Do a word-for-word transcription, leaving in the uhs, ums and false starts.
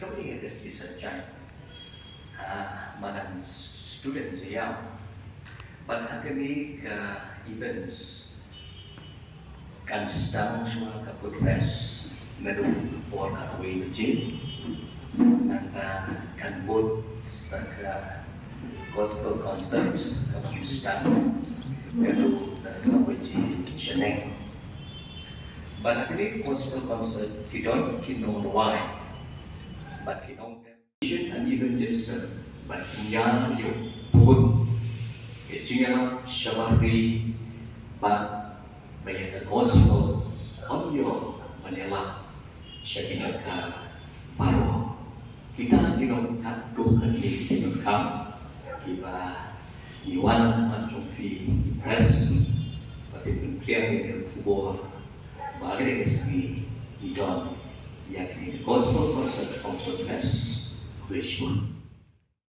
Kawei ka sngi Saitjaiñ, ah, ma nga student jong nga. Bad ha kane ka events kan sdang shuwa ka food fest naduh ka por ka wei baje. Nangta kan bud sa ka gospel concert kaba sdang naduh ka saw baje shaneng. Bad ha kane ka gospel concert ki don ki nongrwai bad ki nong Vision and evangelism, bad ïa ïa bun ïa jingïarap sha bahri bad ba ïa ka gospel un ïoh ban ïalap sha ki jaka baroh. Kita ki long katto katne ki donkam kiba ngi wan ha khmat jong phi ki press ba phin pynphriang ïa ka khubor ba ha kane ka sngi ngi don ïa kane ka gospel concert of the press. Khublei shibun.